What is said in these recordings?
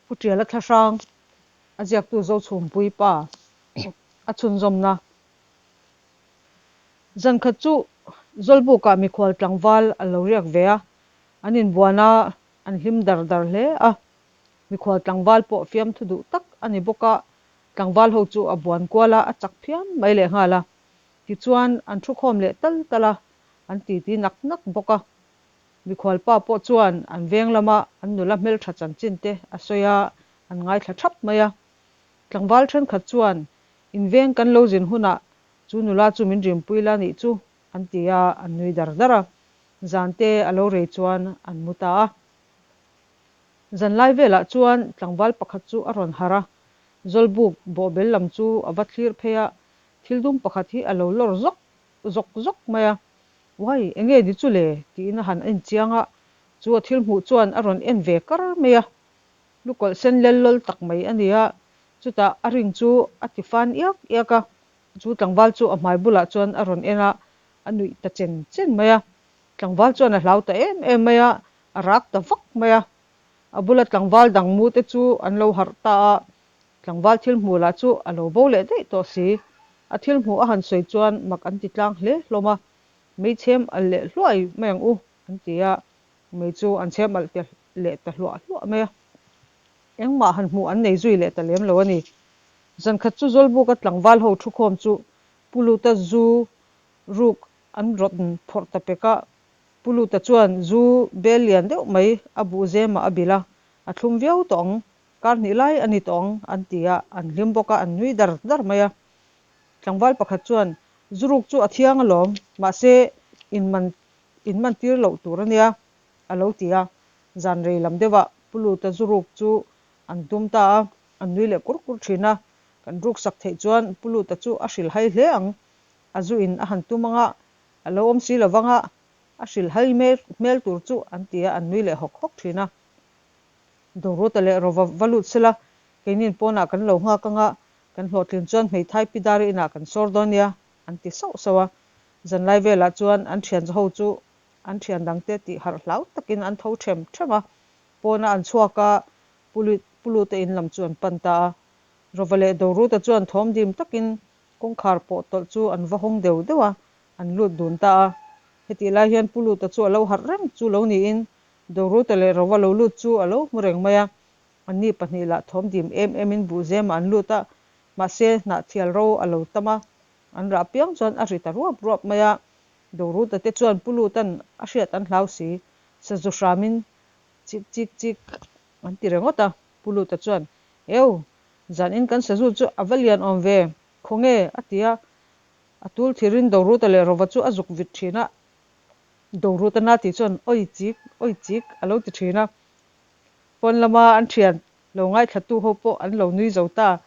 Pu Tiala Thlahrang a ziaktu Zochhumpui pa a chhunzawmna. Zankhat chu Zawlbukah mikhual tlangval a lo riak ve a, an inbuan a, an hlim dar dar hle a. Mikhual tlangval pawh fiamthu duh tak a ni bawk a, tlangval ho chu a buan kual a, a chak phian mai lehnghal a. Tichuan an thukhawm leh tal tal a, an titi nak nak bawk a. Mikhualpa pawh chuan an veng lama an nula hmeltha chanchin te a sawi a, an ngaithla thap mai a. Tlangval thenkhat chuan, In veng kan lo zin hunah chu nula chu min rimpui la nih chu, an ti a, an nui dar dar a. Zan te a lo rei chuan an mu ta a. Zanlai velah chuan tlangval pakhat chu a rawn harh a, Zawlbuk bawhbel lam chu a va thlir phei a, thil dum pakhat hi a lo lawr zawk zawk zawk mai a. Uai, enge ni chu le? tiin a han en chiang a, chu a thil hmuh chuan a rawn en ve kar mai a. Lukawlh sen lel lawl tak mai a ni a, chutah a ring chu a ti fan iak iak a, chu tlangval chu a hmai bulah chuan a rawn en a, a nuih ta chen chen mai a. Tlangval chuan a hlau ta em em mai a, a rak ta vak mai a. A bula tlangval dang mu te chu an lo harh ta a, Tlangval thil hmuh lah chu a lo bo leh daih tawh si. A thil hmuh a han sawi chuan mak an ti tlang hle hlawm a, Mei chhem alh leh hluai mai ang u, an ti a, mei chu an chhem alh te leh ta hluah hluah mai a. Engmah han hmuh an nei zui leh ta lem lo a ni. Zankhat chu Zawlbuka tlangval ho thukhawm chu Pu Luta zu ruk an rawn phawrh ta pek a, Pu Luta chuan zu bel lian deuh mai a buh zemah a bilh a, a thlum viau tawh ang. Kar hnih lai a ni tawh ang, an ti a, an hlim bawk a, an nui dar dar mai a. Tlangval pakhat chuan, Zuruk chu a thiang alawm, mahse inman inman tir loh tur a nia, a lo ti a. Zan rei lam deuhah Pu Luta zuruk chu an tum ta a, an nui leh kur kur thin a. Kan ruksak theih chuan Pu Luta chu a hrilhhai hle ang, a zu in a han tum anga, a lo awm si lovang a, a hrilhhai hmel tur chu an ti a, an nui leh hawk hawk thin a. Dawrut-a leh Rova va lut sela, keinin pawnah kan lo nghak anga, kan hlawhtlin chuan hmeithai pi dar inah kan sawr dawn nia, an ti sauh sauh a. Zanlai velah chuan an thian ho chu an thian dangte tih harh hlau takin an tho them them a, pawna an chhuak a, Pulute in lam chu an pan ta a. Rova leh Dawrut-a chuan thawm dim takin kawngkhar pawh tawlh chu an va hawng deuh deuh a, an lut dun ta a. Hetih lai hian Puluta chu a lo harh reng chu lo niin Doruta leh Rova lo lut chu a lo hmu reng mai a, anni pahnih lah thawm dim em emin buhzemah an lut a, mahse hnahthial ro a lo tam a, an rah piang chuan a ri ta ruap ruap mai a. Doruta te chuan Pu Lutan a hriat an hlau si, sazu hramin chik chik chik an ti rengawt a, Pu Luta chuan, Eu, zanin kan sazu chu a va lian awm ve, khawnge? a ti a, a tul thirin Doruta leh Rova chu a zuk vit thin a. Dorut a na tih chuan awi chik, awi chik a lo ti thin a. Pawn lama an thian lo ngaithlatu ho pawh an lo nui zo ta.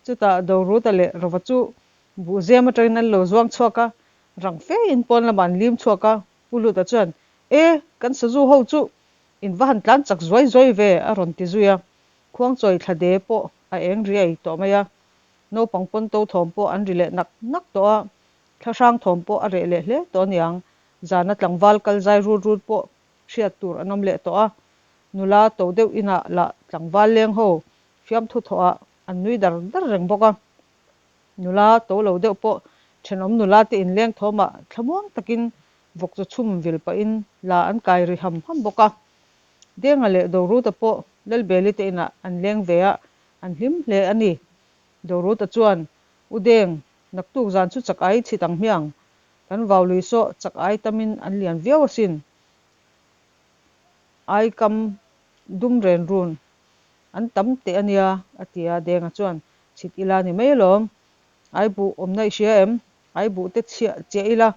Chutah Doruta leh Rova chu buhzem atangin an lo zuang chhuak a, rang fe in pawn lamah an lim chhuak a. Pu Luta chuan, E, kan sazu ho chu in va han tlan chak zuai zuai ve a rawn ti zui a. Khuangchawi thlade pawh a eng riai tawh mai a. Naupang pawn to thawm pawh an ri leh nak nak tawh a. Thlahrang thawm pawh a reh leh hle tawh aniang, zana tlangval kal zai rut rut pawh hriat tur an awm leh tawh a, nula to deuh inah lah tlangval leng ho fiamthu thawhah an nui dar dar reng bawk a. Nula to lo deuh pawh thenawm nula te inleng thawmah thlamuang takin vawk chu chhum vil pahin la an kai ri ham ham bawk a. Denga leh Doruta pawh Lalbeli te inah an leng ve a, an hlim hle a ni. Doruta chuan, U Deng, Naktuk zan chu chak ai chhit ang hmiang. Kan vau lui saw chak ai tamin an lian viau asin. Ai kam dum ren run an tam teh a nia, a ti a, Denga chuan chhit ila ni mai alawm. Ai buh awmna i hria em? Ai buh te chhiah chiah ila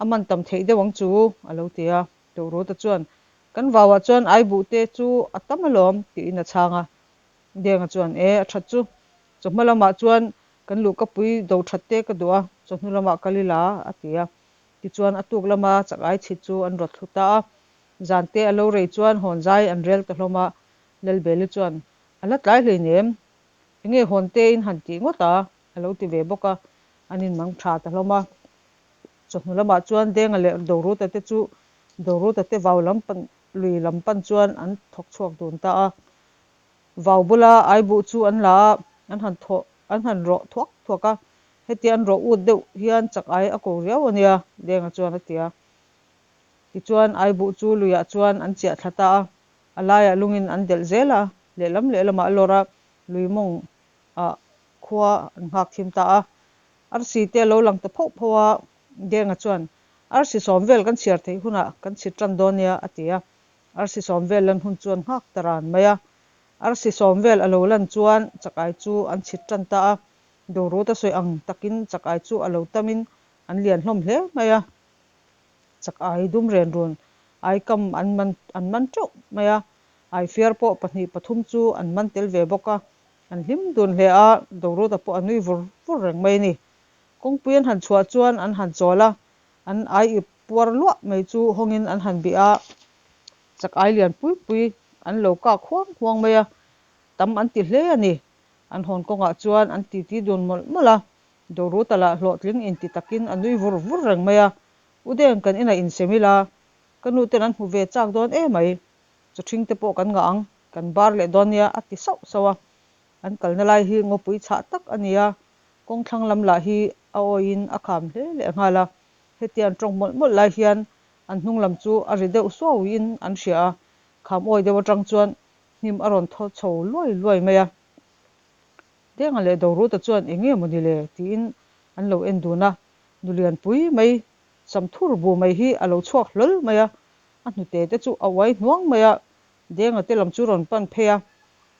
a man tam theih deuh ang chu, a lo ti a. Toruta chuan, Kan vauah chuan ai buh te chu a tam alawm, tiin a chhang a. Denga chuan, E, a that chu. Chawhma lamah chuan kan luhkapui do that te ka duh a, chawhnu lamah kal ila, a ti a. Tichuan a tuk lama chak ai chhit chu an rawt thlu ta a. Zan te a lo rei chuan hawn zai an rel ta hlawm a. Lalbeli chuan, A la tlai hleinem, enge hawn te in han tih ngawt a? a lo ti ve bawk a, an inmang tha ta hlawm a. Chawhnu lamah chuan Denga leh Doruta te chu Doruta te vau lam pan lui lam pan chuan an thawk chhuak dun ta a. Vau bula ai buh chu an la a, an han thaw an han rawh thuak thuak a, hetia an rawh ut deuh hian chak ai a ko riau a nia, Denga chuan a ti a. Tichuan ai buh chu luiah chuan an chiah thla ta a, a laiah lungin an delh zel a, lehlam lehlamah a lawr a, lui mawng ah khua an nghak thim ta a. Arsi te a lo lang ta phauh phauh a, Denga chuan, Arsi sawm vel kan chhiar theih hunah kan chhit tan dawn nia, a ti a. Arsi sawm vel lan hun chuan nghak ta ran mai a. Arsi sawm vel a lo lan chuan chakai chu an chhit tan ta a. Dorut a sawi ang takin chakai chu a lo tamin an lian hlawm hle mai a. Chakai dum ren run ai kam an man an man teuh mai a. Ai fiar pawh pahnih pathum chu an man tel ve bawk a. An hlim dun hle a, Doruta pawh a nui vur vur reng mai a ni. Kawngpui an han chhuah chuan an han chawl a, an ai ip puar luah mai chu hawngin an han bih a, chak ai lian pui pui an lo kak huang huang mai a, tam an ti hle a ni. An hawn kawngah chuan an titi dun mawlh mawlh a, Doruta lah hlawhtling inti takin a nui vur vur reng mai a, U Deng kan inah insem ila, ka nu ten an hmu ve chak dawn emai, chawthing te pawh kan ngah ang, kan bar leh dawn nia a ti sauh sauh a. An kalna lai hi ngawpui chhah tak a ni a, kawng thlang lam lah hi a awiin a kham hle leh nghal a. Hetia an tawng mawlh mawlh lai hian an hnung lam chu a ri deuh suauin an hria a, kham awi deuh atang chuan hnim a rawn thaw chho luai luai mai a. Denga leh Doruta chuan eng nge maw ni le tiin an lo en dun a, nulianpui mai samthur bu mai hi a lo chhuak hlawl mai a, a hnute te chu a uai hnuang mai a, Denga te lam chu rawn pan phei a,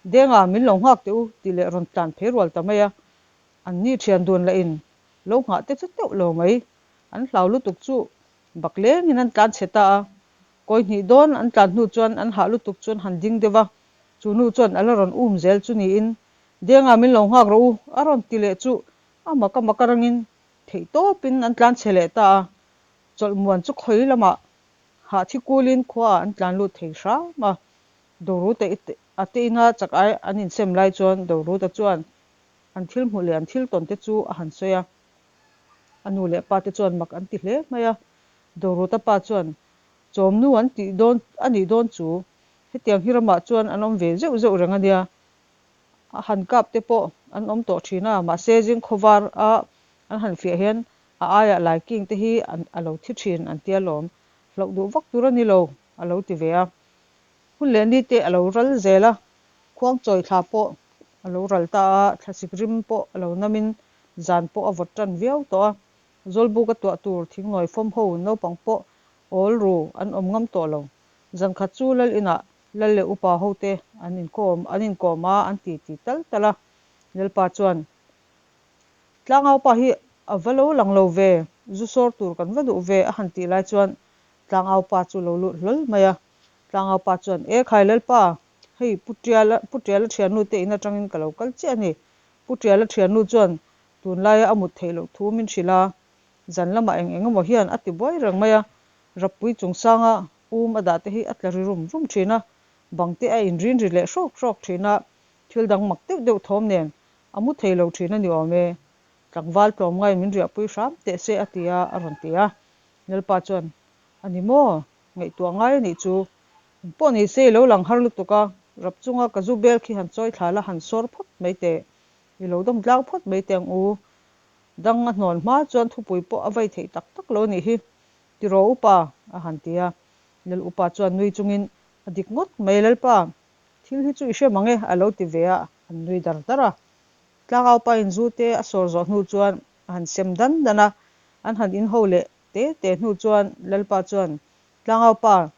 Denga min lo nghak teh u tih leh rawn tlan phei rual ta mai a, an ni thian dun lah in lo nghah te chu teuh lo mai, an hlau lutuk chu bak leng in an tlan chhe ta a, kawi hnih dawn an tlan hnu chuan an hah lutuk chuan han ding deuh va, chu nu chuan a la rawn um zel chu niin Denga min lo nghak rawh u a rawn ti leh chu a mak a mak a rangin theih tawp in an tlan chhe leh ta a, chawlhmuan chu khawi lamah Hah thi kulin khuaah an tlan lut thei hram a, Doruta a te ina chak ai an insem lai chuan Doruta chuan an thil hmuh leh an thil tawn te chu a han sawi a. A nu leh pa te chuan mak an ti hle mai a, Doruta pa chuan chawmnu an tih dawn a nih dawn chu hetiang hi ramah chuan an awm ve zeuh zeuh reng a nia, a han kap te pawh an awm tawh thin a, mahse zingkhawvar a an han fiah hian A aiah laiking te hi an a lo thi thin an tia lawm, hlauh duh vak tur a ni lo, a lo ti ve a. Hun leh ni te a lo ral zel a, khuang chawi thla pawh a lo ral ta a, thlasik rim pawh a lo namin zan pawh a vawt tan viau tawh a. Zawlbuk a tuah tur thingnawi fawm ho naupang pawh awl ru an awm ngam tawh lo. Zan khat chu lal inah lal leh upa ho te an inkawm an inkawm a, an ti ti tal tal a. Lalpa chuan Tlangaupa hi a va lo lang lo ve, zu sawr tur kan va duh ve a han tih lai chuan Tlangaupa chu lo lut hlawl mai a. Tlangaupa chuan, E khai Lalpa, hei Pu Tiala, Pu Tiala thiannu te in atangin ka lo kal chiah a ni. Pu Tiala thiannu chuan tunlaia a mut theih loh thu min hrilh a, zan lamah eng eng emaw hian a ti buai reng mai a, Rappui chungsanga um a dah te hi a tla ri rum rum thin a, bang te a inrin ri leh hrawk hrawk thin a, thil dang mak deuh deuh thawm nen A mu thei lo thin a ni awm e. Tlangval tlawmngai min riahpui hram teh se a ti a, a rawn ti a. Lalpa chuan, A ni maw? Ngaihtuah ngai a nih chu. Eng pawh ni se i lo lang har lutuk a, rap chunga ka zu bel khi han chawi thla la han sawr phawt mai teh. I lo dawm tlang phawt mai teh ang u. Dang a hnawn hma chuan thupui pawh a vai theih tak tak lo a nih hi. Tiraw upa? a han ti a. Lal upa chuan nui chungin, A dik ngawt mai Lalpa. Thil hi chu i hre mang e, a lo ti ve a, an nui dar dar a. Tlangau pain zu te a sawr zawh hnu chuan a han sem dan dan a, an han inho leh te te hnu chuan Lalpa chuan, Tlangau pa,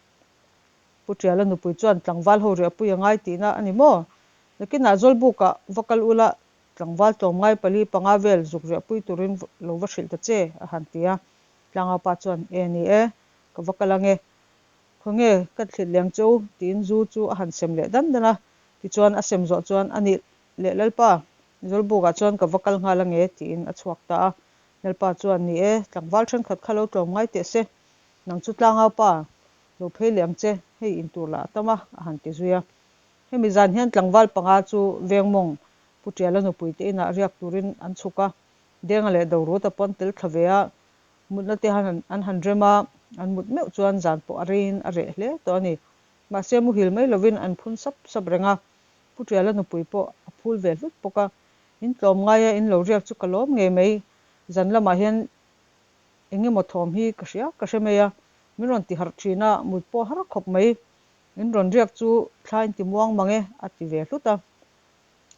Pu Tiala nupui chuan tlangval ho riahpui a ngai tihna a ni maw? Nakinah Zawlbukah va kal ula, tlangval tlawmngai pali panga vel zuk riahpui turin lo va hrilh ta che, a han ti a. Tlangau pa chuan, E ni e, ka va kal ange, Khawnge ka thlit leng che u? tiin zu chu a han sem leh dan dan a. Tichuan a sem zawh chuan a nih leh Lalpa, Zawlbukah chuan ka va kal nghal ange tiin a chhuak ta a. Lalpa chuan, Ni e, tlangval thenkhat kha lo tlawm ngai teh se, nang chu tlangau pa, lo phei leh ang che, hei intur lah a tam a, a han ti zui a. Hemi zan hian tlangval panga chu Vengmawng Pu Tiala nupui te inah riak turin an chhuk a, Denga leh Doruta pawn tel thla ve a, Mutna te han an han rem a, an mut meuh chuan zan pawh a reiin a reh hle tawh a ni. Mahse muhil mai lovin an phun sap sap reng a. Pu Tiala nupui pawh a phul ve hlut bawk a, In tlawm ngaia in lo riak chu ka lawm ngei mai, zan lamah hian eng emaw thawm hi ka hria ka hre mai a, min rawn ti harh thin a, mut pawh har khawp mai, in rawn riak chu thla in ti muang mang e a ti ve hlut a.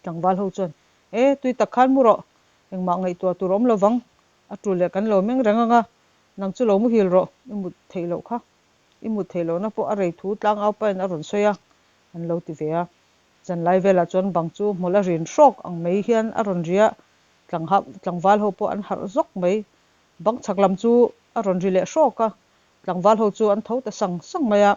Tlangval ho chuan, E, tui tak khan mu rawh, engmah ngaihtuah tur awm lovang, a tul leh kan lo meng reng ang a, nang chu lo muhil rawh, i mut theih loh kha, i mut theih lohna pawh a rei thu tlangau pain a rawn sawi a, an lo ti ve a. Zanlai velah chuan bang chu hmawlh a rin hrawk ang mai hian a rawn ri a, tlangval ho pawh an harh zawk mai. Bang chhak lam chu a rawn ri leh hrawk a, tlangval ho chu an tho ta sang sang mai a,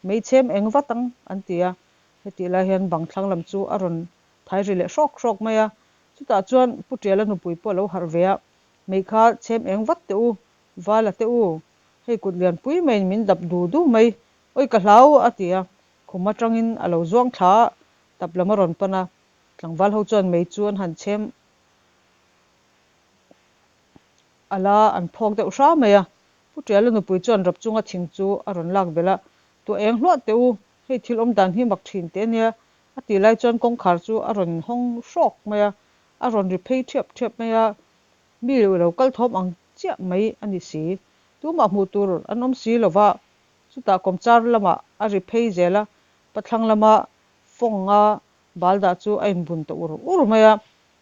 Mei chhem eng vat ang, an ti a. Hetih lai hian bang thlang lam chu a rawn thai ri leh hrawk hrawk mai a, chutah chuan Pu Tiala nupui pawh a lo harh ve a, Mei kha chhem eng vat teh u, Vala teh u, hei kut lianpui maiin min dap du du mai, awi ka hlau, a ti a. Khum atangin a lo zuang thla a, tap lam a rawn pan a, tlangval ho chuan mei chu an han chhem a la an phawk deuh hra mai a. Pu Tiala nupui chuan rap chunga thing chu a rawn lak belh a, Tuah eng hluah teh u, hei thil awm dan hi mak thin teh ania, a tih lai chuan kawngkhar chu a rawn hawng hrawk mai a, a rawn ri phei thiap thiap mai a, mi lo kal thawm ang chiah mai a ni si. Tumah hmuh tur an awm si lo va, Chutah kawmchar lamah a ri phei zel a, pathlang lama fawnga bal dah chu a inbun ta ur ur mai a.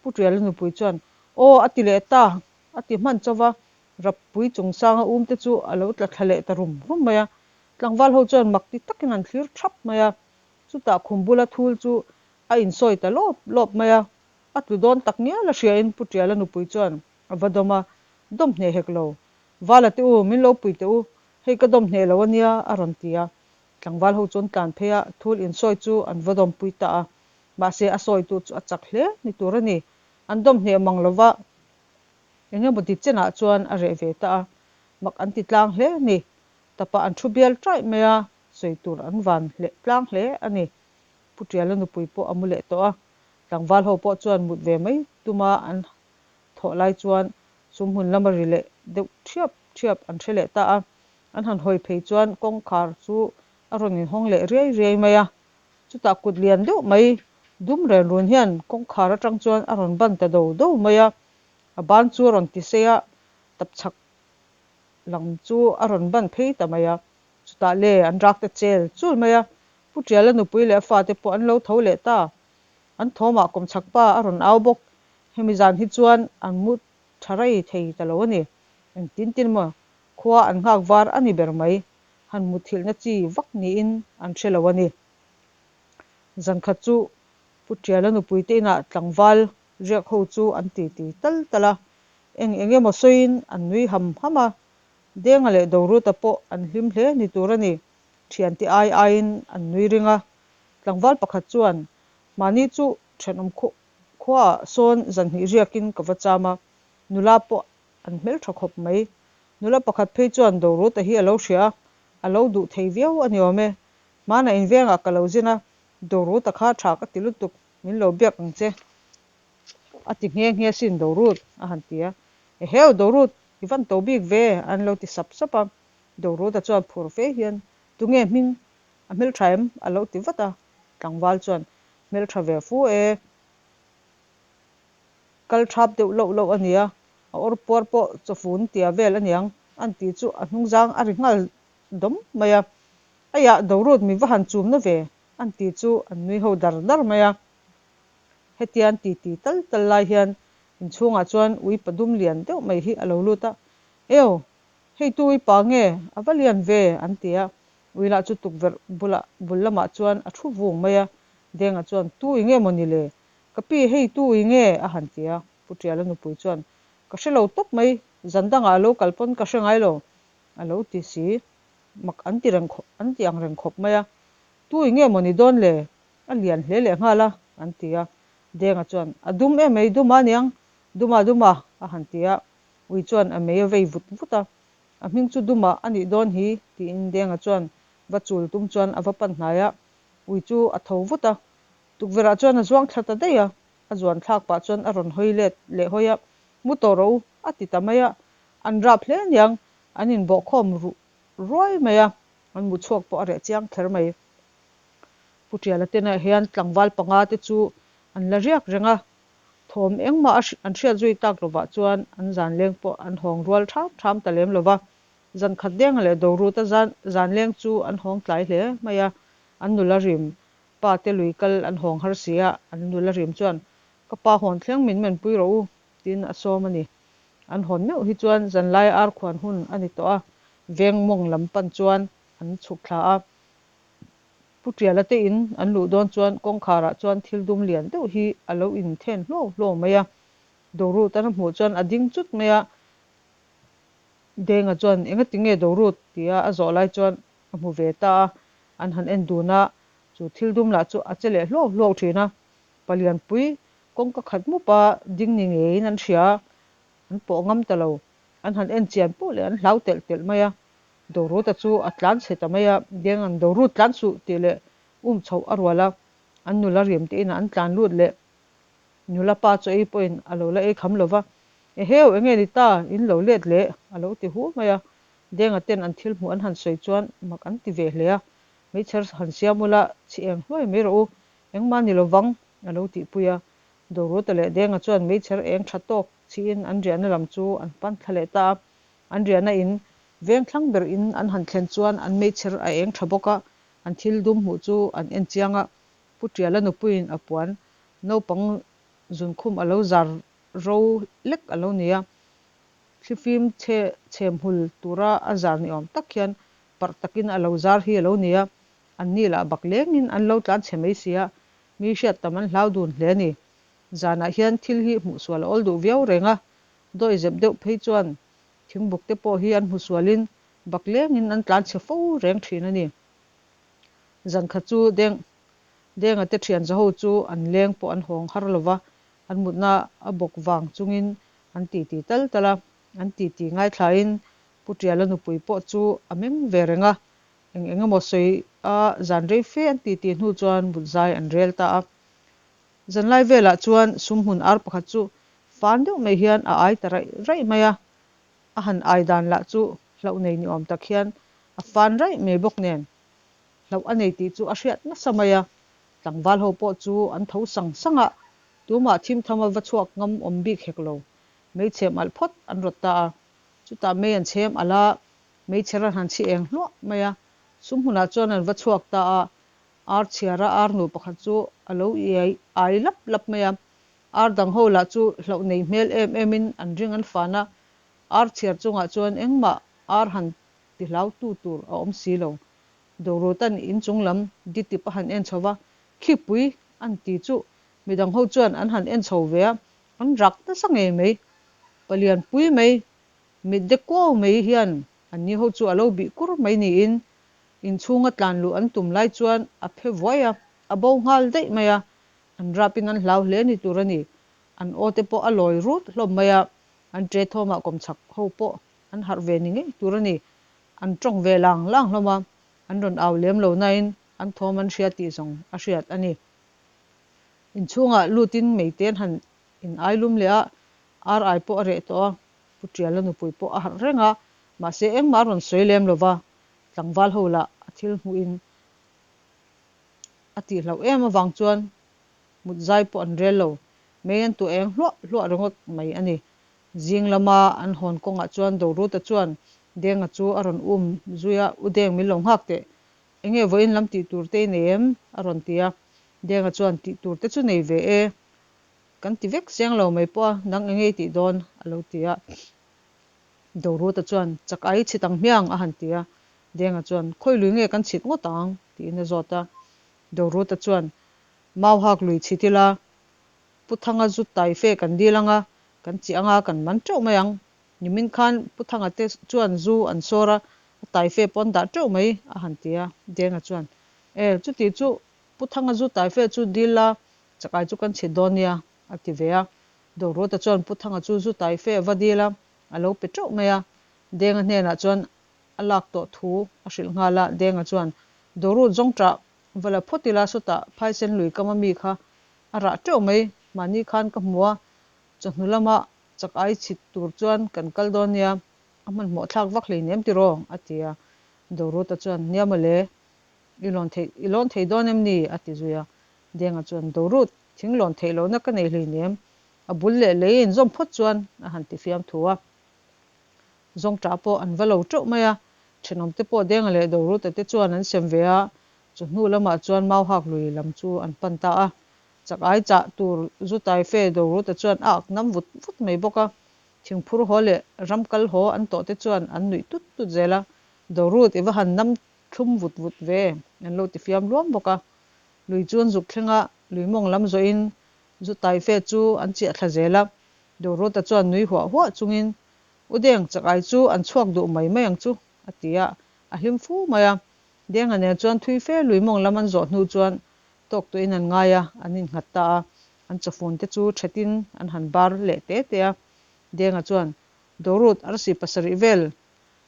Pu Tiala nupui chuan, Aw, a ti leh ta, a ti hman chauh va, Rappui chungsanga um te chu a lo tla thla leh ta rum rum mai a. Tlangval ho chuan mak ti takin an thlir thap mai a. Chutah khum bula thul chu a insawi ta lawp lawp mai a. A tlu dawn tak ngial a hriain Pu Tiala nupui chuan a va dawm a, dawm hneh hek lo. Vala te u, min lo pui teh u, Hei ka dawm hneh lo a nia, a rawn ti a. Tlangval ho chu an tlan phei a, thul insawi chu an va dawmpui ta a. Mahse, a sawitu chu a chak hle ni tur a ni. An dawm hneh mang lo va, eng emaw ti chenah chuan a reh ve ta a. Mak an ti tlang hle a ni. Tapah an thu bial ṭaih mai a, sawi tur an van hleh tlang hle a ni. Pu Ṭiala nupui pawh a mu leh tawh a. Tlangval ho pawh chuan mut ve mai tuma an thawh lai chuan Chu hmun lama ri leh deuh thiap thiap an hre leh ta a, an han hawi phei chuan kawngkhar chu a rawn inhawng leh riai riai mai a. Chutah kut lian deuh mai dum ren run hian kawngkhar atang chuan a rawn ban ta do do mai a, a ban chu a rawn ti sei a, tapchhak lam chu a rawn ban phei ta mai a. Chutah le an rak ta chel chul mai a, Pu Tiala nupui leh a fate pawh an lo tho leh ta. An thawmah kawmchhak pa a rawn au bawk. Hemi zan hi chuan an mu tha rei thei ta lo a ni. Engtin tin maw khua an nghak var a ni ber mai. Han muthilhna chi vak niin an hre lo a ni. Zan khat chu Pu Tiala nupui te inah tlangval riak ho chu an ti ti tal tal a. Eng eng emaw sawiin an nui ham ham a. Denga leh Doruta pawh an hlim hle ni tur a ni. Thiante ai aiin an nui ring a. Tlangval pakhat chuan, Mahni chu thenawm khuaah sawn zanhnih riakin ka va cham a, nula pawh an hmeltha khawp mai. Nula pakhat phei chuan Doruta hi a lo hria a, a lo duh thei viau a ni awm e. Hmanah invengah ka lo zin a, Doruta kha tha ka ti lutuk, min lo biak ang che a ti nghe nghe sin Dorut a han ti a. Eheu Dorut, i van to bik ve an lo ti sap sap a. Doruta chuan phur fe hian, Tunge hming A hmeltha em? A lo ti vat a. Tlangval chuan, Hmeltha ve fu e. Kal thap deuh loh loh a nia, a awr puar pawh chawfun tia vel a niang, an ti chu a hnungzang a ri nghal dawm mai a. Aiah, Dorut mi va han chumna ve, an ti chu an nui ho dar dar mai a. Hetian ti ti tal tal lai hian inchhungah chuan ui padum lian deuh mai hi a lo lut a, Eo, hei tu ui pa nge? A va lian ve, an ti a. Ui lah chu tukverh bulah bul lamah chuan a thu vung mai a, Denga chuan, Tu i nge maw ni le? Ka pi, hei tu i nge? a han ti a. Pu Tiala nupui chuan, Ka hre lo tawp mai, zan dangah a lo kal pawn ka hre ngai lo, a lo ti si. Mak an ti reng khawp, an ti ang reng khawp mai a. Tu i nge maw ni dawn le? A lian hle leh nghal a, an ti a. Denga chuan, A dum em mai, duma aniang, duma duma, a han ti a. Ui chuan a mei a vei vut vut a. A hming chu Duma a nih dawn hi, tiin Denga chuan va chul tum chuan a va pan hnai a, ui chu a tho vut a. Tukverhah chuan a zuang thla ta daih a, a zuan thlak pah chuan a rawn hawi let leh hawi a, Mu tawh rawh u, a ti ta mai a. An rap hle aniang, an inbawhkhawm ruh ruai mai a, an mu chhuak pawh a reh chiang kher mai. Pu Tiala te nah hian tlangval panga te chu an la riak reng a, thawm engmah a an hriat zui tak lovah chuan an zan leng pawh an hawng rual ṭham ṭham ta lem lova. Zan khat denga leh Doruta zan zan leng chu an hawng tlai hle mai a, an nula rim pa te lui kal an hawng har si a, an nula rim chuan ka pa hawn thleng min menpui rawh u tiin a sawm a ni. An hawn meuh hi chuan zanlai ar khuan hun a ni tawh a, veng mawng lam pan chuan an chhuk thla a. Pu Tiala te in an luh dawn chuan kawngkharah chuan thil dum lian deuh hi a lo inthen hluau hluau mai a. Dorut an a hmuh chuan a ding chut mai a. Denga chuan engati nge Dorut tia a zawh lai chuan a hmu ve ta a, an han en dun a, chu thil dum lah chu a che leh hluau hluau thin a. Palianpui kawngka khat mup a ding ni ngeiin an hria a, an pawh ngam ta lo. An han en chian poh leh an hlau telh telh mai a. Doruta chu a tlan chhe ta mai a, Denga'n Dorut tlan suh tih leh um chhoh a rual a, an nula riam te inah an tlan lut leh. Nula pa chu ei pawhin a lo la ei kham lo va, Eheu, enge ni ta, in lo let leh a lo ti hu mai a. Denga ten an thil hmuh an han sawi chuan mak an ti ve hle a, Meichher han siam ula, chhi eng hluai mai rawh u, engmah ni lo vang a lo tihpui a. Doruta leh Denga chuan meichher eng tha tawk chhiin an riahna lam chu an pan thla leh ta a. An riahna in veng thlang ber in an han thlen chuan an meichher a eng tha bawk a, an thil dum hmuh chu an en chiang a. Pu Tiala nupuiin a puan naupang zunkhum a lo zar ro lek a lo ni a, thlifim chhe chhem hul tura a zar ni awm tak hian parh takin a lo zar hi a lo ni a, an ni lah bak lengin an lo tlan chhe mai si a, mi hriat tam an hlau dun hle a ni. Zanah hian thil hi hmuhsual a awl duh viau reng a, Dawi zep deuh phei chuan thingbuk te pawh hi an hmu sualin bak lengin an tlan chhe fo reng thin a ni. Zan khat chu Deng Denga te thian zaho chu an leng pawh an hawng har lo va, an mutna a bawk vang chungin an titi tal tal a, an titi ngaithlain Pu Tiala nupui pawh chu a meng ve reng a, eng eng emaw sawi a zan rei fe an titi hnu chuan mutzai an rel ta a. Zanlai velah chuan sumhmun ar pakhat chu fan deuh mai hian a ai ta raih raih mai a, a han ai dan lah chu hlauh nei ni awm tak hian a fan raih mai bawk nen hlauh a nei tih chu a hriat nasa mai a, tlangval ho pawh chu an tho sang sang a, tumah thim tham a va chhuak ngam awm bik hek lo, mei chhem alh phawt an rawt ta a, chutah mei an chhem alh a, meichher an han chhi eng hluah mai a, sumhmunah chuan an va chhuak ta a, Ar chhiara ar nu pakhat chu a lo iai ai lap lap mai a. Ar dang ho lah chu hlauh nei hmel em em in an ring an fan a. Ar chhiar chungah chuan engmah ar han ti hlau tu tur a awm si lo. Dorutan in chung lam ditip a han en chho va, Khipui an ti chu midang ho chuan an han en chho ve a, an rak nasa ngei mai. Palian pui mai, mit de kuau mai hian an ni ho chu a lo bih kur mai niin Inchhunga tlan luh an tum lai chuan a phe vuai a, a bo nghal daih mai a, an rapin an hlau hle ni tur a ni. An aw te pawh a lawi rut hlawm mai a, an ṭe thawmah kawmchhak ho pawh an harh ve ni ngei tur a ni. An ṭawng ve lang lang hlawm a, an rawn au lem lo nain an thawm an hria tih zawng a hriat a ni. Inchhungah lutin meite an han in ai lum leh a, ar ai pawh a reh tawh a, Pu Ṭiala nupui pawh a harh reng a, mahse engmah a rawn sawi lem lo va, Tlangval ho lah a thil hmuhin a tih hlauh em avang chuan mut zai pawh an rel lo, mei an tuah eng hluah hluah ringawt mai a ni. Zing lama an hawn kawngah chuan Doruta chuan Denga chu a rawn um zui a, U Deng min lo nghak teh, enge vawiin lam tih tur te i nei em? a rawn ti a, Denga chuan tih tur te chu nei ve e, kan ti vek seng lo mai pawh a, nang enge i tih dawn? a lo ti a. Doruta chuan, Chak ai chhit ang hmiang, a han ti a. Denga chuan, Khawi lui nge kan chhit ngawt ang? tiin a zawt a. Doruta chuan, Mau hak lui chhit ila, Pu Thanga zu tai fe kan dil ang a, kan chih ang a, kan man teuh mai ang. Nimin khan Pu Thanga te chuan zu an sawr a, a tai fe pawh an dah teuh mai, a han ti a. Denga chuan, E, chuti chu Pu Thanga zu tai fe chu dil la, chak ai chu kan chhit dawn nia, a ti ve a. Doruata chuan Pu Thanga chu zu tai fe a va dil a, a lo pe teuh mai a. Denga hnenah chuan a lak tawh thu a hrilh nghal a, Denga chuan, Dorut zawng ṭah va la phawt ila, sawtah phaisen lui kam a mi kha a rah teuh mai, mahni khan ka hmu a, chawhnu lama chak ai chhit tur chuan kan kal dawn nia, a hmanhmawh thlak vak hleinem tiraw? a ti a. Doruta chuan, Nia mawle. I lawn theih, i lawn thei dawn em ni? a ti zui a. Denga chuan, Dorut, thing lawn theih lohna ka nei hleinem, a bul leh lei a inzawm phawt chuan, a han ti fiam thu a. Zawngṭah pawh an va lo ṭeuh mai a, ṭhenawmte pawh Denga leh Doruta te chuan an sem ve a, chu hnu lamah chuan Mauhak lui lam chu an pan ta a. Chak ai chah tur zu tai fe Doruta chuan a ak nam vut vut mai bawk a, thingphur haw leh ram kal haw an tawh te chuan an nuih tut tut zel a, Dorut i va han nam thlum vut vut ve an lo ti fiam luam bawk a. Lui chu an zuk thleng a, lui mawng lam zawhin zu tai fe chu an chiah thla zel a, Dorota chuan nui huah huah chungin, U Deng, chakai chu an chhuak duh mai mai ang chu, a ti a, a hlim fu mai a. Denga nen chuan thui fe lui mawng lam an zawh hnu chuan tawk tuin an ngai a, an innghat ta a. An chawfun te chu thetin an han bar leh te te a. Denga chuan, Dorut, arsi pasarih vel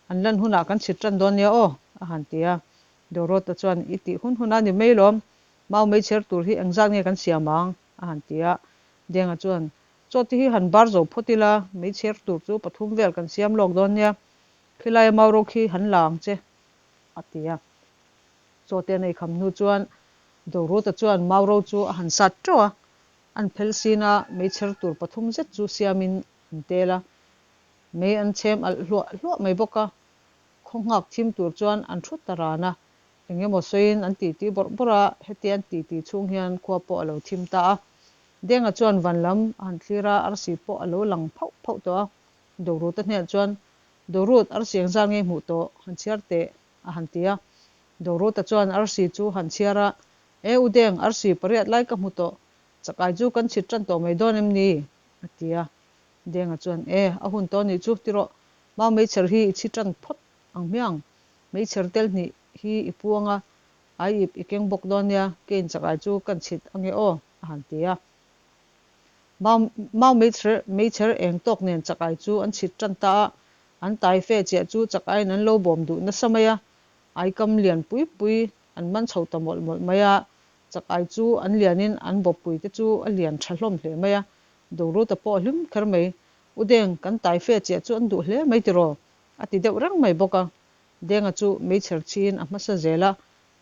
an lan hunah kan chhit tan dawn nia aw, a han ti a. Dorota chuan, I tih hun hun a ni mai lawm, mau meichher tur hi engzat nge kan siam ang? a han ti a. Denga chuan, Chaw te hi han bar zo phawt ila, meichher tur chu pathum vel kan siam lawk dawn nia, khilaia mau ro khi han la ang che, a ti a. Chaw te an ei kham hnu chuan Dorota chuan mau ro chu a han sat teuh a, an phel sin a, meichher tur pathum zet chu siamin an tel a. Mei an chhem alh hluah hluah mai bawk a, khaw nghak thim tur chuan an thut ta ran a, eng emaw sawiin an titi bawrh bawrh a, hetia an titi chhung hian khua pawh a lo thim ta a. Denga chuan van lam a han thlir a, arsi pawh a lo lang phauh phauh tawh a. Doruta hnenah chuan, Dorut, arsi eng zat nge hmuh tawh? Han chhiar teh, a han ti a. Doruta chuan arsi chu han chhiar a, E u Deng, arsi pariat lai ka hmu tawh, chakai chu kan chhit tan tawh mai dawn em ni? a ti a. Denga chuan, E, a hun tawh anih chu, ti rawh. Mau meichher hi i chhi tan phawt ang hmiang. Meichher tel hnih hi i puang a, ai ip i keng bawk dawn nia, kein chakai chu kan chhit ange aw, a han ti a. Mau mau meichher meichher eng tawk nen chakai chu an chhit tan ta a, an tai fe chiah chu chakaiin an lo bawm duh nasa mai a, aikam lian pui pui an man chho ta mawlh mawlh mai a, chakai chu an lianin an bawppui te chu a lian tha hlawm hle mai a, Doruta pawh a hlim kher mai. U Deng, kan tai fe chiah chu an duh hle mai tiraw? a ti deuh reng mai bawk a. Denga chu meichher chhiin a hmasa zel a,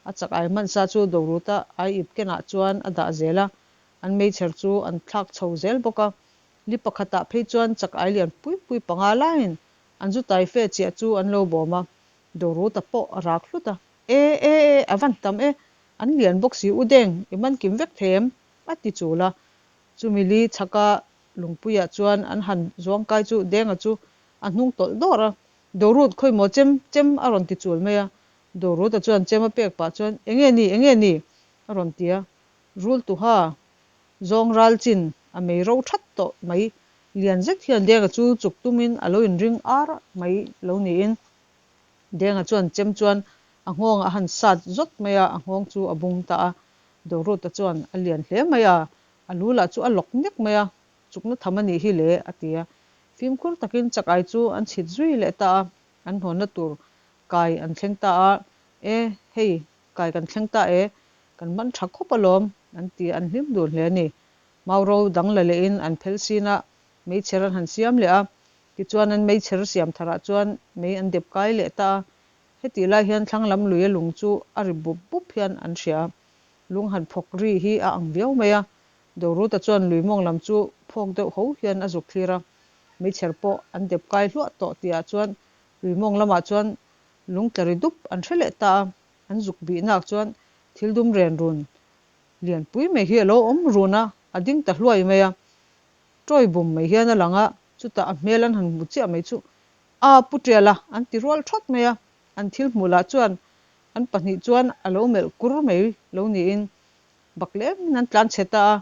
a chak ai hmansa chu Doruta ai ip kenah chuan a dah zel a, an meichher chu an thlak chho zel bawk a. Li pakhatah phei chuan chak ai lian pui pui panga laiin an zu tai fe chiah chu an lo bawm a, Doruta pawh a rak hlut a. E, e, e, a van tam e, an lian bawk si U Deng, i man kim vek thei em? a ti chul a. Chumi li chhaka lungpuiah chuan an han zuangkai chu Denga chu a hnung tawlh dawrh a, Dorut khawi maw chem chem a rawn ti chul mai a. Doruta chuan chem a pek pah chuan Enge ni, enge ni? a rawn ti a. Rul tuha zawng ral chin a mei ro that tawh mai. Lian zet hian Denga chu chuk tumin a lo inring ar mai lo niin Denga chuan chem chuan a nghawngah a han sat zawt mai a, a nghawng chu a bung ta a. Doruta chuan a lian hle mai a, a lu lah chu a lawk nek mai a, chukna tham a nih hi le, a ti a. Fimkhur takin chakai chu an chhit zui leh ta a, an hnawnna tur kai an thleng ta a, E, hei, kai kan thleng ta e, kan man tha khawp alawm, an ti a, an hlim dun hle a ni. Mauro dang la lehin an phel sin a, meichher an han siam leh a, tichuan an meichher siam tharah chuan mei an dep kai leh ta a, Hetih lai hian thlang lam luia lung chu a ri bup bup hian an hria a, lung han phawk ri hi a ang viau mai a. Doruta chuan lui mawng lam chu phawk deuh ho hian a zuk thlir a, meichher pawh an dep kai hluah tawh tihah chuan lui mawng lamah chuan lung tla ri dup an hre leh ta a, an zuk bihnak chuan thil dum ren run lian pui mai hi a lo awm run a, a ding ta hluai mai a. Tawi bum mai hian a lang a, chutah a hmel an han hmu chiah mai chu A pu Tiala an ti rual thawt mai a, an thil hmuh lah chuan an pahnih chuan a lo melh kur mai lo niin bak lemin an tlan chhe ta a,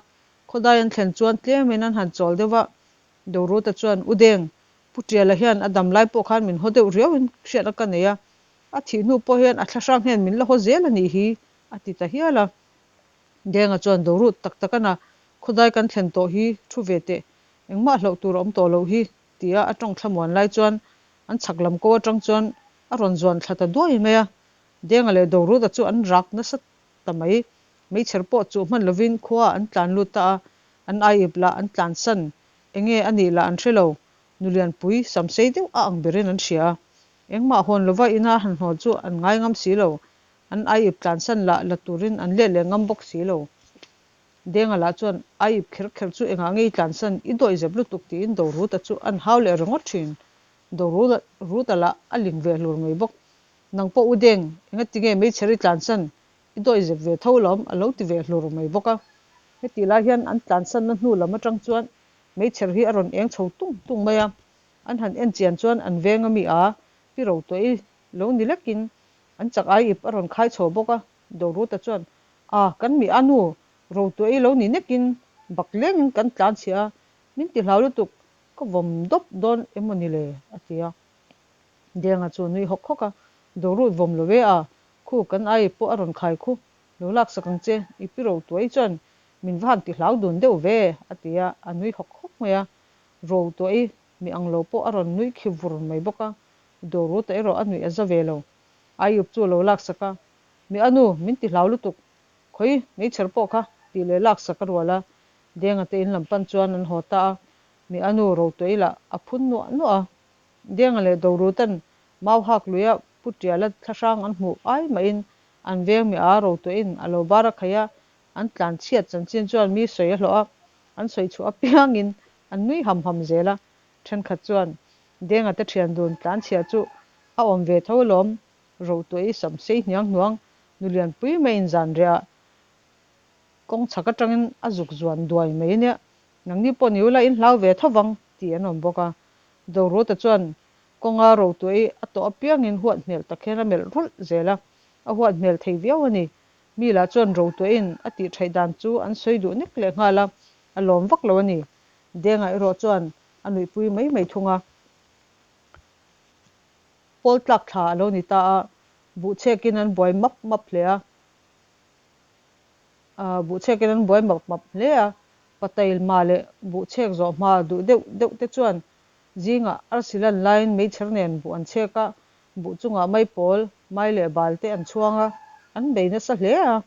khawdai an thlen chuan tlemin an han chawl deuh va, Doruta chuan U Deng, Pu Tiala hian a dam lai pawh khan min haw deuh riauin hriatna ka nei a, a thih hnu pawh hian a thlahrang hian min la haw zel a nih hi a ti ta hial a. Denga chuan Dorut tak tak ana khawdai kan thlen tawh hi thu ve teh, engmah hlauh tur a awm tawh loh hi Tia a tawng thlamuan lai chuan an chhak lam ko atang chuan a rawn zuan thla ta duai mai a. Denga leh Doruta chu an rak nasa ta mai. Meichher pawh chuh hman lovin khua an tlan lut ta a, an aiip lah an tlan san enge a nih lah an hre lo. Nulianpui samsei deuh a ang berin an hria a. Engmah hawn lova ina han hnawl chu an ngai ngam si lo. An aiip tlansan lah la turin an let leh ngam bawk si lo. Denga lah chuan aiip kher kher chu engah nge i tlansan, i dawihzep lutuk tiin Doruta chu an hau leh ringawt thin. Doruta lah a ling ve hlur mai bawk. Nang pawh u Deng, engatinge meichher i tlansan, i dawihzep ve tho lawm a lo ti ve hlur mai bawk a. Hetih lai hian an tlansanna hnu lam atang chuan meichher hi a rawn eng chho tung tung mai a. An han en chian chuan an veng ami a pi ro tawh i lo ni lekin an chak ai ip a rawn khai chho bawk a. Doruta chuan, A, kan mi a nu, ro tawh i lo ni nekin bak lengin kan tlan chhiah a, min ti hlau lutuk, ka vawm dawp dawn emaw ni le? a ti a. Denga chu a nui hawk hawk a, Dorut vawm lo e a, khu kan ai ip pawh a rawn khai khu, lo laksak ang che, i pi ro tuai chuan min va han ti hlau dun deuh ve, a ti a, a nui hawk hawk mai a. Ro tuai mi ang lo pawh a rawn nui khi vur mai bawk a, Doruta erawh a nuih a za ve lo. Ayub chu a lo laksak a, Mi a nu, min ti hlau lutuk, khawi meichher pawh kha tih leh laksak a rual a. Denga te in lam pan chuan an haw ta a, mi a nu ro tuai lah a phun nuah nuah a. Denga leh Dorutan mau hak luia Pu Tiala thlahrang an hmuh ai mahin an veng mi a ro tuahin a lo bar a khaih a, an tlan chhiat chanchin chuan mi sawi a hlawh a, an sawi chhuah apiangin an nui ham ham zel a, thenkhat chuan Denga te thian dun tlan chhia chu a awm ve tho alawm, Rotuai sam sei hniang hnuang nu lianpui maiin zan reh ah kawng chhak atangin a zuk zuan duai mai ania, nangni pawh ni ula in hlau ve tho vang tih an awm bawk a. Doruata chuan kawnga Rotuai a tawh apiangin huat hmel tak hian a melh rulh zel a, a huat hmel thei viau a ni. Mi lah chuan Rotuaiin a tih theih dan chu an sawi duh nek leh nghal a, a lawm vak lo a ni. Denga erawh chuan a nuihpui mai mai thung a. Pawl tlak thla a lo ni ta a, buhchhekin an buai map map hle a. Buhchhekin an buai map map hle a, Patailma leh buhchhek zawh hma duh deuh deuh te chuan zingah arsi lan laiin meichher nen buh an chhek a, buh chungah maipawl, mai leh bal te an chhuang a, an bei nasa hle a.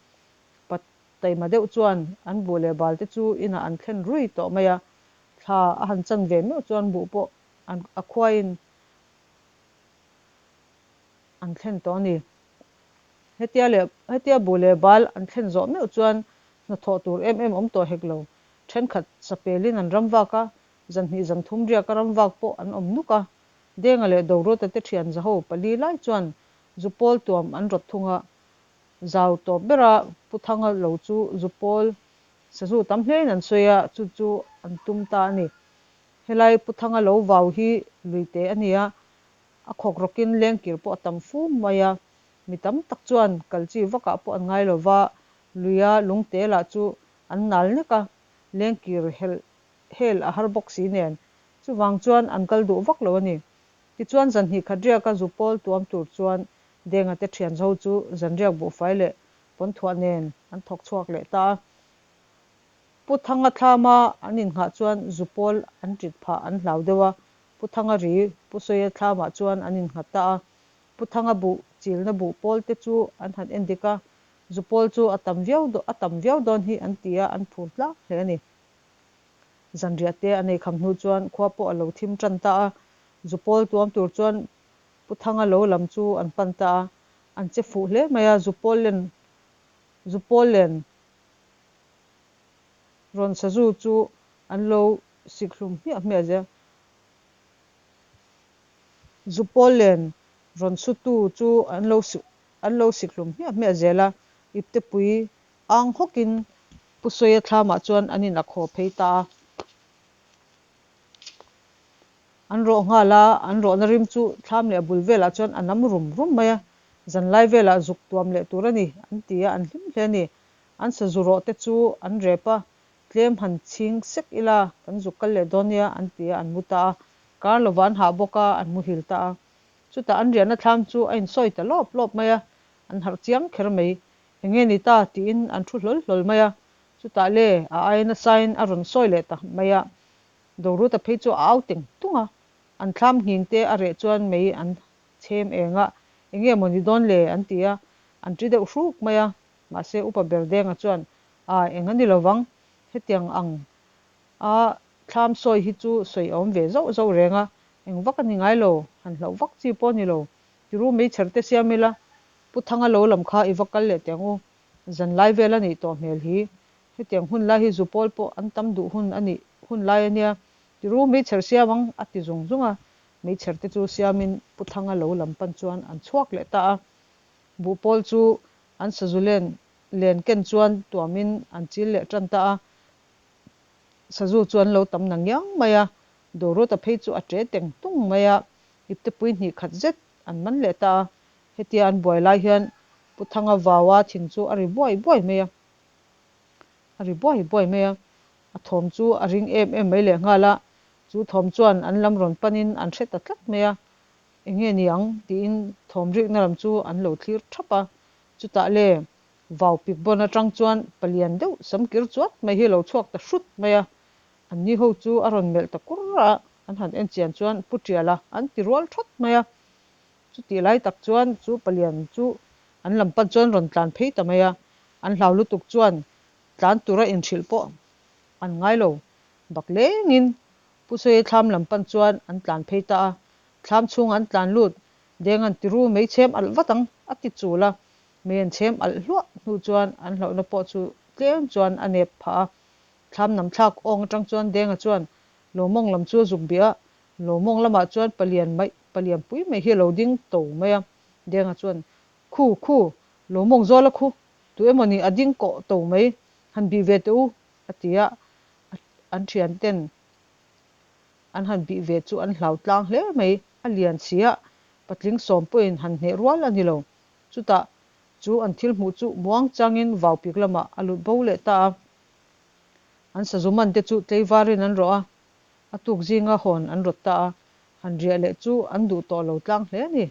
Patailma deuh chuan an buh leh bal te chu inah an thlen rui tawh mai a, thla a han chan ve meuh chuan buh pawh an a khuaiin an thlen tawh a ni. Hetia leh hetia buh leh bal an thlen zawh meuh chuan hnathawh tur em em awm tawh hek lo. Thenkhat sapelin an ram vak a, zanhnih zanthum riaka ram vak pawh an awm nuk a. Denga leh Doruata te thian zaho pali lai chuan zupawl tuam an rawt thung a. Zau tawp bera Pu Thanga lo chu zupawl sazu tam hlein an sawi a, chu chu an tum ta a ni. Helai Pu Thanga lo vau hi luite a ni a, a khawk rawkin lengkir pawh a tam fum mai a, mi tam tak chuan kal chi vakah pawh an ngai lo va, luia lungte lah chu an nal nek a, lengkir helh hel a har bawk si nen, chuvang chuan an kal duh vak lo a ni. Tichuan zanhnih khat riaka zu pawl tuam tur chuan Denga te thian zo chu zanriak buhfai leh pawnthuah nen an thawk chhuak leh ta a. Pu Thanga thlama an innghah chuan zu pawl an ṭit phah an hlau deuh a, Pu Thanga ri Pu Sawia thlamah chuan an innghat ta a. Pu Thanga buh chilna buh pawl te chu an han en dik a, zu pawl chu a tam viau a tam viau dawn hi an ti a, an phur tlak hle a ni. Zanriah te an ei kham hnu chuan khua pawh a lo thim ṭan ta a, zu pawl tuam tur chuan Pu Thanga lo lam chu an pan ta a, an che fuh hle mai a, zu pawl len zu pawl len rawn sazu chu an lo sik hlum hmiah hmiah zel. Zu pawl len rawn sutu chu an lo an lo sik hlum hmiah hmiah zel a, iptepui ang hawkin Pu Sawia thlamah chuan an in a khaw phei ta a. An rawh nghal a, an rawhna rim chu thlam leh a bul velah chuan a nam rum rum mai a, zanlai velah zuk tuam leh tur a ni, an ti a, an hlim hle a ni. An sazu rawh te chu an rep a, tlem han chhing sek ila kan zuk kal leh dawn nia, an ti a, an mu ta a. Kar lova an hah bawk a, an muhil ta a. Chutah an riahna thlam chu a insawi ta lawp lawp mai a, an harh chiang kher mai. Enge ni ta? tiin an thu hlawl hlawl mai a. Chutah le, a aia nasain a rawn sawi leh ta mai a. Doruta phei chu a au teng tung a, an thlam nghing te a reh chuan mei an chhem eng a, enge maw ni dawn le an ti a, an ṭi deuh hruk mai a, mahse upa ber Denga chuan a eng a ni lovang, hetiang ang a thlam sawi hi chu sawi a awm ve zauh zauh reng a, eng vak a ni ngai lo, han hlauh vak chi pawh a ni lo, tiru meichher te siam ila. Pu Thanga lo lam kha i va kal leh teh ang u, zanlai vel a nih tawh hmel hi. Hetiang hun lai hi zu pawl pawh an tam duh hun a nih hun lai a nia, ti ru meichher siam ang, a ti zung zung a. Meichher te chu siamin Pu Thanga lo lam pan chuan an chhuak leh ta a. Buhpawl chu an sazu len len ken chuan tuamin an chil leh tan ta a. Sazu chu an lo tam na ngiang mai a, Dorota phei chu a ṭe teng tung mai a, iptepui hnih khat zet an man leh ta a. Hetia an buai lai hian Pu Thanga vaua thing chu a ri buai buai mai a, a ri buai buai mai a, a thawm chu a ring em em mai lehnghal a, chu thawm chuan an lam rawn panin an hre ta tlat mai a, eng nge ni ang tiin thawm rikna lam chu an lo thlir thap a, chutah le vau pik bawn atang chuan palian deuh samkir chuat mai hi a lo chhuak ta hrut mai a, an ni ho chu a rawn melh ta kur a, an han en chian chuan Pu Tiala an ti rual thawt mai a. Chutih lai tak chuan chu palian chu an lam pan chuan rawn tlan phei ta mai a, an hlau lutuk chuan tlan tura inhrilh pawh an ngai lo. Bak lengin Pu Sawi thlam lam pan chuan an tlan phei ta a, thlam chhungah an tlan lut, deng an ti ru mei chhem alh vat ang a ti chul a, mei an chhem alh hluah hnu chuan an hlauhna pawh chu tlem chuan a nep phah a. Thlam nam thlak awng atang chuan Denga chuan Lawmawng lam chu a zuk bih a, Lawmawng lamah chuan palian mai, palian pui mai hi a lo ding to mai a. Denga chuan, Khu, khu, Lawmawng zawla khu, tu emaw ni a ding kawh to mai, han bih ve teh u, a ti a. An thian ten an han bih ve chu an hlau tlang hle mai, a lian si a, patling sawm pawhin han hneh rual a ni lo. Chutah chu an thil hmuh chu muang changin vau pik lamah a lut bo leh ta a. An sazu man te chu tleivarin an rawh a, A tuk zinga hawn an rawt ta a, han riah leh chu an duh tawh lo tlang hle a ni.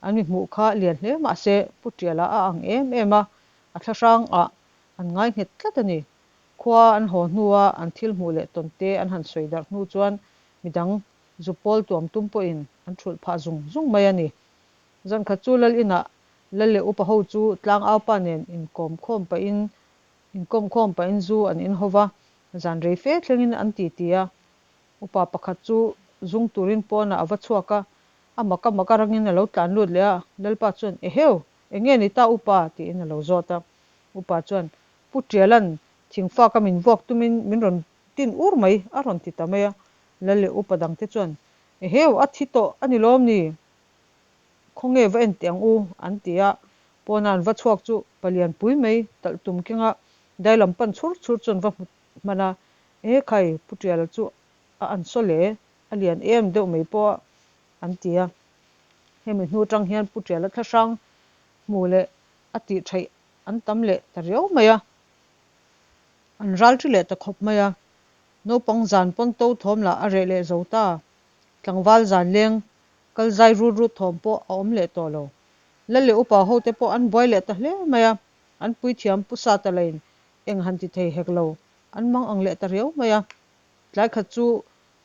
An mi hmuh kha lian hle mah se Pu Tiala a ang em em a, a thlahrang ah an ngai nghet tlat a ni. Khua an haw hnua an thil hmuh leh tawn te an han sawi darh hnu chuan midang zu pawl tuam tum pawhin an thulh phah zung zung mai a ni. Zankhat chu Lal inah Lal leh upa ho chu tlangaupa nen inkawm khawm pahin Inkawm khawm pahin zu an in hova, zan rei fe thlengin an ti ti a. Upa pakhat chu zung turin pawnah a va chhuak a, a mak a mak a rangin a lo tlan lut leh a, Lalpa chuan, Eheu! Eng nge ni ta upa? tiin a lo zawt a. Upa chuan, Pu Tialan, thingfaka min vuak tumin min rawn tin ur mai, a rawn ti ta mai a. Lal leh upa dangte chuan, Eheu! A thi tawh a ni lawm ni? Khawnge va en teh ang u, an ti a. Pawna an va chhuak chu palian pui mai talh tum kenga dai lam pan chhur chhur chuan va hmu hman a, E khai, Pu Tiala chu a an saw le, a lian em deuh mai pawh a, an ti a. Hemi hnu atang hian Pu Tiala thlahrang hmu leh a tih theih an tam leh ta riau mai a, an ral thi leh ta khawp mai a. Naupang zan pawn to thawm lah a reh leh zo ta, tlangval zan leng Kal zai rut rut thawm pawh a awm leh tawh lo. Lal leh upa hote pawh an buai leh ta hle mai a, an puithiam Pu Sata lain eng han ti thei hek lo, an mang ang leh ta riau mai a. Tlai khat chu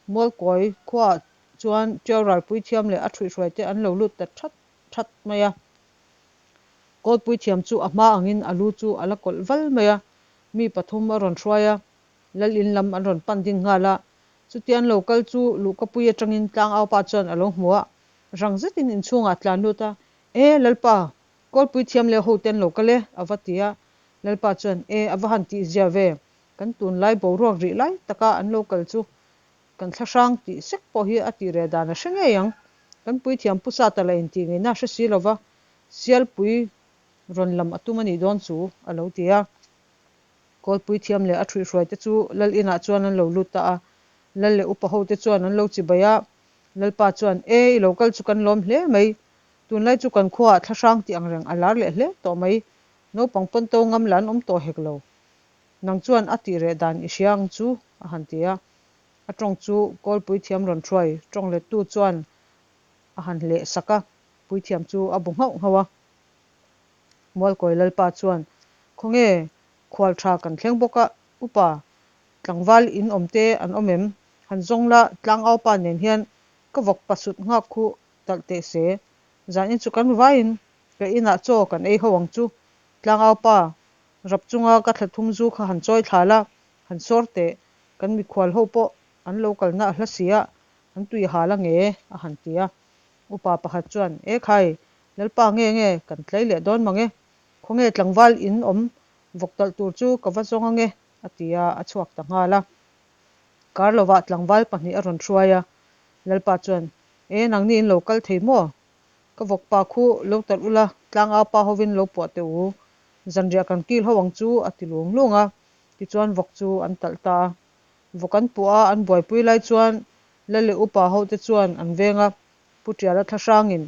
Mualkawi khuaah chuan Tiau ral puithiam leh a ṭhuihhruai te an lo lut ta that that mai a. Kawl puithiam chu a hma angin a lu chu a la kawlh val mai a, mi pathum a rawn hruai a, Lal in lam an rawn pan ding nghal a, chutia an lo kal chu luhkapui atangin tlangaupa chuan a lo hmu a, rang zetin inchhungah a tlan lut a, E Lalpa, kawlpui thiam leh hote an lo kal e, a va ti a, Lalpa chuan, E, a va han tih zia ve, kan tunlai boruak rih lai taka an lo kal chu kan thlahrang tih sek pawh hi a tih reh dan a hre ngei ang, kan puithiam pu Sata lah intih ngeihna a hre si lova, Sialpui rawn lam a tum a nih dawn chu, a lo ti a. Kawlpui thiam leh a ṭhuihhruai te chu Lal inah chuan an lo lut ta a. Lal leh upa ho te chuan an lo chibai a. Lalpa chuan, E, i lo kal chu kan lawm hle mai. Tunlai chu kan khuaah thlahrang tih angreng a lar leh hle tawh mai. Naupang pawn to ngam lah an awm tawh hek lo. Nang chuan a tih reh dan i hria ang chu, a han ti a. A ṭawng chu Kawlpui thiam rawn hruai ṭawng lettu chuan a han leh sak a. Puithiam chu a bu nghauh nghauh a. Mualkawi Lalpa chuan, Khawnge, khual tha kan thleng bawk a, upa, tlangval in awm te an awm em? Han zawng la, tlangaupa nen hian ka vawk pasut nghak khu talh teh se. Zanin chu kan vaiin ka inah chaw kan ei ho ang chu. Tlangaupa, rap chunga ka thla thum zu kha han chawi thla la, han sawr teh, kan mikhual ho pawh an lo kalna a hla si a, an tui hal ange, a han ti a. Upa pakhat chuan, E khai! Lalpa nge nge, kan tlai leh dawn mang e. Khawnge tlangval in awm vawk talh tur chu ka va zawng ange, a ti a, a chhuak ta nghal a. Kar lovah tlangval pahnih a rawn hruai a, Lalpa chuan, E, nangni in lo kal thei maw? Ka vawkpa khu lo talh ula, tlangau pa hovin lo puah teh u. Zanriah kan kil ho ang chu, a ti lung lung a. Tichuan vawk chu an talh ta a. Vawk an puah a, an buaipui lai chuan Lal leh upa hote chuan an veng a, Pu Tiala thlahrangin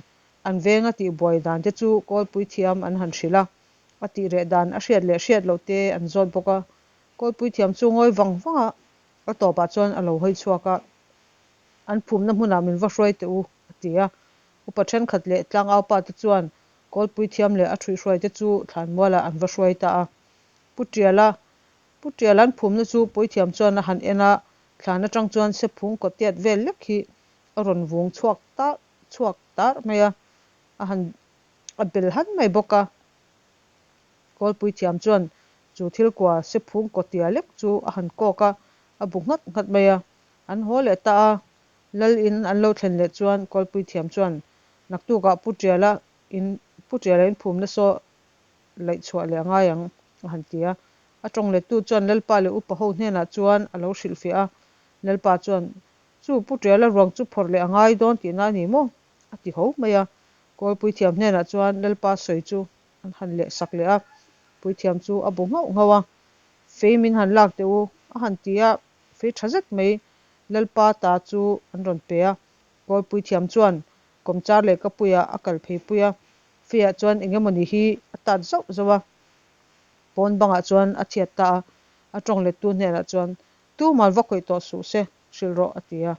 an veng a tihbuai dan te chu Kawlpui thiam an han hrilh a, a tih reh dan a hriat leh hriat loh te an zawt bawk a. Kawlpui thiam chu ngawi vang vang a, a tawpah chuan a lo hawi chhuak a, An phumna hmunah min va hruai teh u, a ti a. Upa thenkhat leh tlangaupa te chuan Kawlpui thiam leh a thuihhruai te chu thlanmualah an va hruai ta a. Pu Tiala Pu Tiala'n phumna chu Puithiam chuan a han en a, thlan atang chuan sephung kawtiat vel lek hi a rawn vung chhuak tar chhuak tar mai a, a han a bel han mai bawk a. Kawlpui thiam chuan chu thil kua sephung kawtia lek chu a han kawk a, a bu nghat nghat mai a. An haw leh ta a, Lal in an lo thlen leh chuan Kawlpui thiam chuan naktukah Pu Tiala in Pu Tiala in phumna saw laih chhuah leh a ngai ang, a han ti a. A tawng lettu chuan Lalpa leh upa ho hnenah chuan a lo hrilhfiah a. Lalpa chuan, Chu Pu Tiala ruang chu phawrh leh a ngai dawn tihna a ni maw? a ti ho mai a. Kawlpui thiam hnenah chuan Lalpa sawi chu an han leh sak leh a. Puithiam chu a bu nghauh nghauh a, Fei min han lak teh u, a han ti a. Fei tha zet mai Lalpa ta chu an rawn pe a. Kawlpui thiam chuan kawmchar leh kapuiah a kal phei pui a. Feiah chuan eng emawni hi a tat zauh zauh a, pawn bangah chuan a thiat ta a, a tawng lettu hnenah chuan, Tuman va khawih tawh suh se, hrilh rawh, a ti a.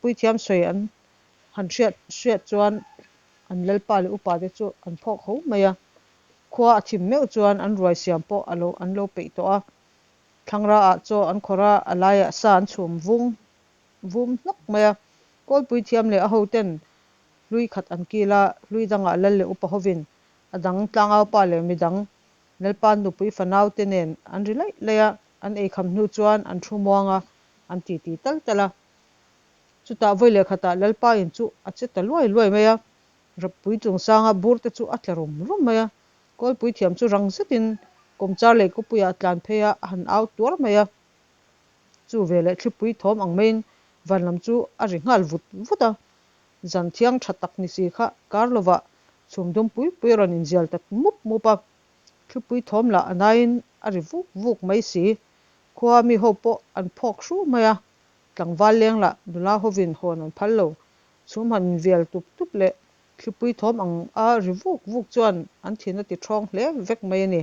Puithiam sawi an han hriat hriat chuan an lalpa leh upa te chu an phawk ho mai a. Khua a thim meuh chuan an ruai siam pawh a lo an lo peih tawh a. Thlangra ah chaw an khawrh a, a laiah sa an chhum vung vum hnawk mai a. Kawlpui thiam leh a hoten hlui khat an kil a, hlui dangah lal leh upa hovin a dang tlangaupa leh midang Lalpa nupui fanau te nen an ri laih laih a, an eikham hnu chuan an thu muang a, an titi tal tal a. Chutah vawi leh khatah Lalpa in chu a che ta luai luai mai a, Rappui chungsanga bur te chu a tla rum rum mai a, Kawlpui thiam chu rang zetin kawmchar leh kawpuiah a tlan phei a, a han au tuar mai a. Chu veleh thlipui thawm ang maiin van lam chu a ri nghal vut vut a, Zan thiang tha tak ni si kha kar lovah chhum dum pui pui a rawn inzial ta mup mup a, thlupui thawm lah a naiin a ri vuk vuk mai si. Khua mi ho pawh an phawk hru mai a, tlangval leng lah nula hovin hawn an phal lo. Chhum han invial tup tup leh thlipui thawm ang a ri vuk vuk chuan an thin a ti ṭhawng hle vek mai a ni.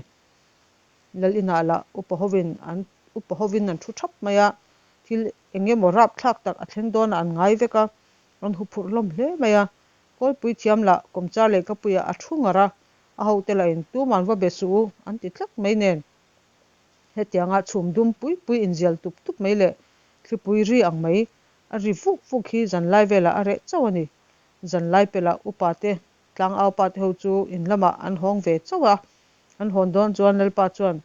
Lal inah lah upa hovin an upa hovin an thu thap mai a, thil eng emaw rapthlak tak a thleng dawnah an ngai vek a, An huphurh hlawm hle mai a, Kawlpui thiam lah kawmchar leh kapuiah a thu ngar a, a hote lahin tuman va be suh u an ti tlat mai nen. Hetianga chhum dum pui pui inzial tup tup mai leh thlipui ri ang mai a ri vuk vuk hi zanlai velah a reh chauh a ni. Zanlai pelh upa te, tlangau pa te ho chu in lamah an hawng ve chauh a, an hawn dawn chuan Lalpa chuan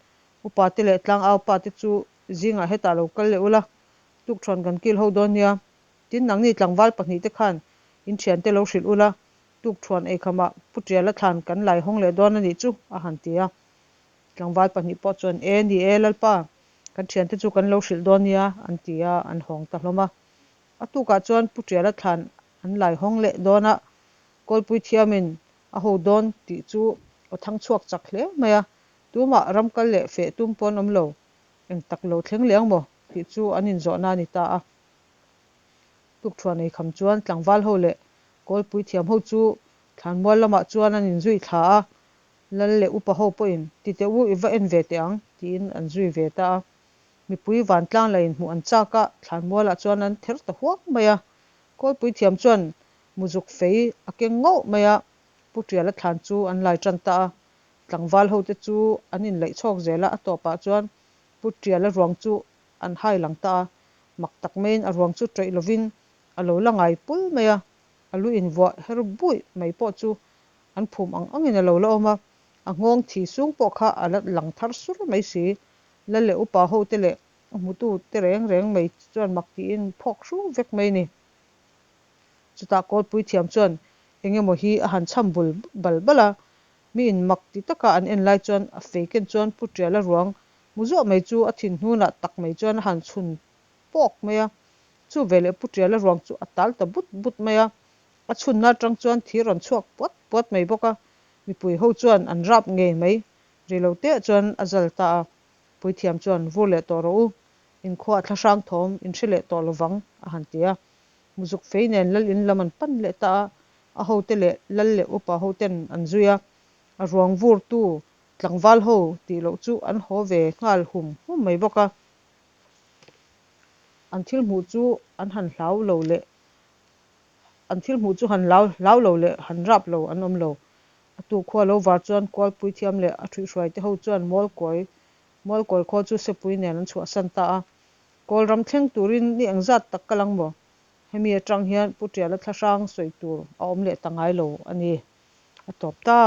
upa te leh tlangau pa te chu zingah hetah lo kal leh ula, tukṭhuan kan kil ho dawn nia. Tin, nangni tlangval pahnihte khan in thiante lo hrilh ula, tukṭhuan eikhamah Pu Tiala thlan kan lai hawng leh dawn a nih chu, a han ti a. Tlangval pahnih pawh chuan, E ni e Lalpa, kan thiante chu kan lo hrilh dawn nia, an ti a, an hawng ta hlawm a. A tukah chuan Pu Tiala thlan an lai hawng leh dawn a, Kawlpui thiamin a ho dawn tih chu aw thang chhuak chak hle mai a, tumah ram kal leh feh tum pawn awm lo, eng tak lo thleng leng maw tih chu an inzawhna a ni ta a. Tukṭhuan ei kham chuan tlangval ho leh kawlpui thiam ho chu thlanmual lamah chuan an inzui thla a, Lal leh upa ho pawhin ti teh u i va en ve teh ang tiin an zui ve ta a. Mipui vantlang la inhmuh an chak a, thlanmualah chuan an ther ta huang mai a. Kawlpui thiam chuan muzuk fei a keng ngauh mai a, Pu Tiala thlan chu an lai tan ta a. Tlangval ho te chu an inlaih chhawk zel a, a tawpah chuan Pu Tiala ruang chu an hai lang ta a, mak tak maiin a ruang chu ṭawih lovin a lo la ngai pul mai a, a lu invuah her buih mai pawh chu an phum ang angin a lo la awm a, a nghawng thi sung pawh kha a la lang thar sur mai si. Lal leh upa ho te leh a hmutu te reng reng mai chuan mak tiin phawk hru vek mai a ni. Chutah Kawlpui thiam chuan, Eng emaw hi a han chham bul bal bal a, mi in mak ti taka an en lai chuan a fei ken chuan Pu Tiala ruang hmu zuah mai chu a thin hnunah tak mai chuan a han chhun pawk mai a. Chu veleh Pu Tiala ruang chu a tal ta but but mai a, a chhunna atang chuan thi rawn chhuak puat puat mai bawk a, mipui ho chuan an rap ngei mai. Rei lo te chuan a zal ta a, Puithiam chuan vur leh tawh rawh u, inkhua a thlahrang thawm in hre leh tawh lovang a han ti a. Muzuk fei nen lal in lam an pan leh ta a, a hote leh lal leh upa hoten an zui a, a ruang vurtu tlangval ho tih loh chu an haw ve nghal hum hum mai bawk a. An thil hmuh chu an han hlau lo leh an thil hmuh chu han hlau hlau lo leh han rap lo an awm lo. A tu khua lo var chuan Kualpui thiam leh a thuihhruai te ho chuan Mualkawi Mualkawi khua chu Sepui nen an chhuahsan ta a. Kawl ram thleng turin ni engzat tak kal ang maw? Hemi atang hian Pu Tiala thlahrang sawi tur a awm leh ta ngai lo a ni. A tawp ta.